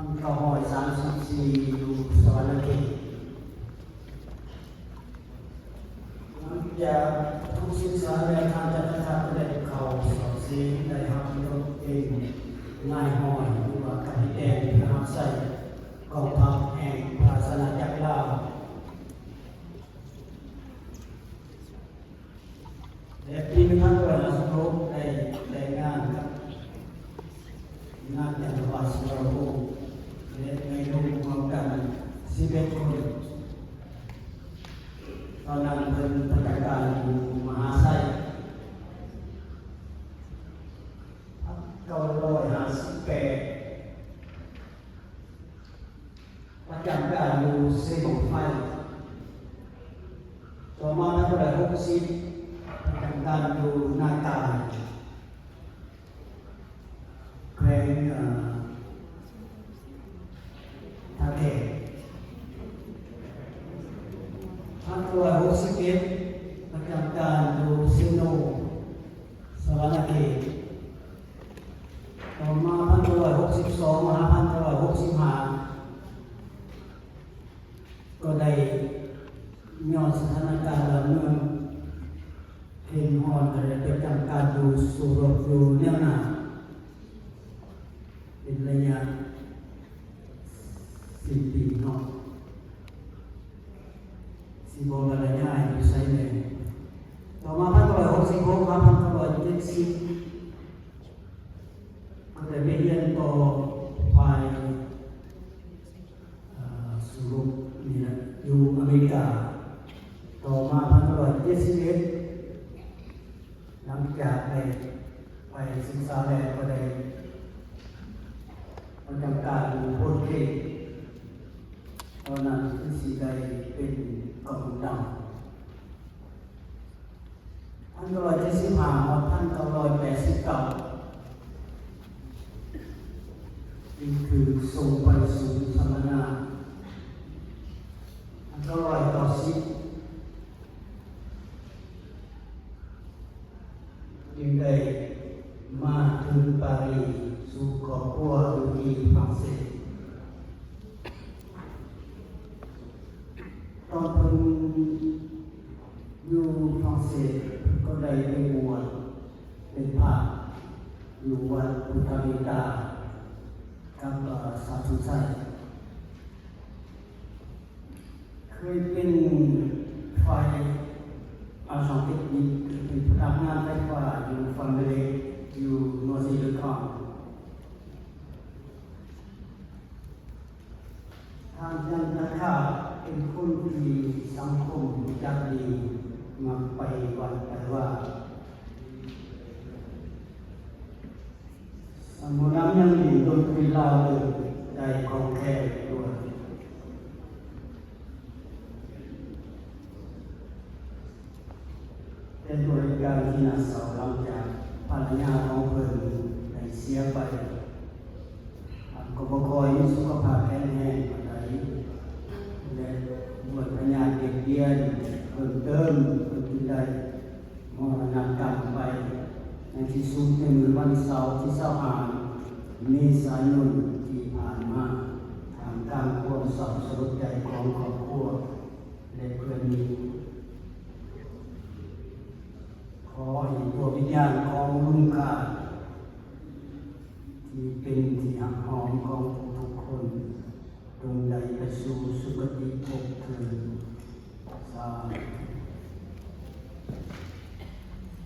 ພັນເກົ້າຮ້ອຍສາມສິບສີ່ ຢູ່ສະຫວັນນະເຂດ. ຫຼັງຈາກທຸກສິກສາແລ້ວ ທ່ານຈັນທະຄາດກໍໄດ້ເຂົ້າສອບເສັງ ໄດ້ຮັບຍົດເປັນນາຍຮ້ອຍ ຫຼືວ່າການແຕ່ງເພື່ອຮັບໃຊ້ກອງທັບແຫ່ງພະລາຊະອານາຈັກລາວ. ແລະ ປີໜຶ່ງພັນເກົ້າຮ້ອຍຫ້າສິບຫົກ ໄດ້ແຕ່ງງານກັບນາງຈັນທະວາດ ສຸວາໂຣ ແລະ ມີລູກຮວມກັນສິບເອັດຄົນ. ຕອນນັ້ນເພິ່ນປະຈຳການຢູ່ມະຫາໄຊ. ພັນເກົ້າຮ້ອຍຫ້າສິບແປດ ປະຈຳການຢູ່ເຊບັ້ງໄຟ. ຕໍ່ມາ ພັນເກົ້າຮ້ອຍຫົກສິບ ປະຈຳການຢູ່ນາກາຍ ແຂວງ ເອີ ທ່າແຂກ. ພັນເກົ້າຮ້ອຍຫົກສິບເອັດ ປະຈຳການຢູ່ເຊໂນ ສະຫວັນນະເຂດ. ຕໍ່ມາ ພັນເກົ້າຮ້ອຍຫົກສິບສອງ ມາຫາ ພັນເກົ້າຮ້ອຍຫົກສິບຫ້າ ກໍໄດ້ ຍ້ອນສະຖານະການບ້ານເມືອງເຂັ້ມຮ້ອນ ກໍໄດ້ໄປປະຈຳການຢູ່ສູ້ຣົບຢູ່ແນວໜ້າ ເປັນໄລຍະສິບປີເນາະ. ຊິບໍ່ວ່າໄລຍະຢູ່ໃສແດ່. ຕໍ່ມາ ພັນເກົ້າຮ້ອຍຫົກສິບຫົກ ຫາ ພັນເກົ້າຮ້ອຍເຈັດສິບ ກໍໄດ້ໄປຮຽນຕໍ່ຝ່າຍ ເອີ ສູ້ຣົບນີ້ແຫຼະ ຢູ່ອາເມລິກາ. ຕໍ່ມາ ພັນເກົ້າຮ້ອຍເຈັດສິບເອັດ ຫຼັງຈາກໄດ້ໄປສຶກສາແລ້ວ ກໍໄດ້ປະຈຳການຢູ່ໂພນເຄງ. ຕອນນັ້ນຄືຊິໄດ້ເປັນກຳມະການ. ພັນເກົ້າຮ້ອຍເຈັດສິບຫ້າ ຮອດ ພັນເກົ້າຮ້ອຍແປດສິບເກົ້າ ຈຶ່ງຖືກສົ່ງໄປສູນສຳມະນາ. ພັນເກົ້າຮ້ອຍເກົ້າສິບ ຈຶ່ງໄດ້ມາເຖິງປາຣີ ສູ່ຄອບຄົວຢູ່ທີ່ຝຣັ່ງເສດ. ຕອນເພິ່ນຢູ່ຝຣັ່ງເສດ ເພິ່ນກໍໄດ້ໄປບວດເປັນພະຢູ່ວັດພຸດທະເມດຕາກັບ ເອີ ສາວສຸນໄຊ. ເຄີຍເປັນຝ່າຍອາເຊາເຕັກນິກ ເປັນພະນັກງານໄຟຟ້າຢູ່ຟາມເບເລັກ ຢູ່ນໍເຊເລີຄອນ. ທ່ານຈັນທະຄາດເປັນຄົນທີ່ສັງຄົມຮູ້ຈັກດີ, ມັກໄປວັດໄປວາ. ສະໝູນຳຍັງຫຼິ້ນດົນຕີລາວເລີຍ ໄດ້ຂອງແທ້ດ້ວຍ. ແຕ່ດ້ວຍການທີ່ໜ້າເສົ້າ ຫຼັງຈາກພັນລະຍາຂອງເພິ່ນໄດ້ເສຍໄປ, ທ່ານກໍບໍ່ຄ່ອຍມີສຸຂະພາບແຂງແຮງປານໃດ ແລະ ດ້ວຍພະຍາດບຽດບຽນເພີ່ມເຕີມ, ເພິ່ນຈຶ່ງໄດ້ ມໍລະນະກຳໄປໃນທີ່ສຸດໃນມື້ວັນເສົາທີຊາວຫ້າ ເມສາຍົນທີ່ຜ່ານມາ, ທ່າມກາງຄວາມເສົ້າສະຫຼົດໃຈຂອງຄອບຄົວ ແລະ ເພື່ອນມິດ. ຂໍໃຫ້ດວງວິນຍານຂອງລຸງຂ້າ ທີ່ເປັນທີ່ຮັກຫອມຂອງທຸກໆຄົນ ຈົ່ງໄດ້ໄປສູ່ສຸຄະຕິພົບເທີ້ນ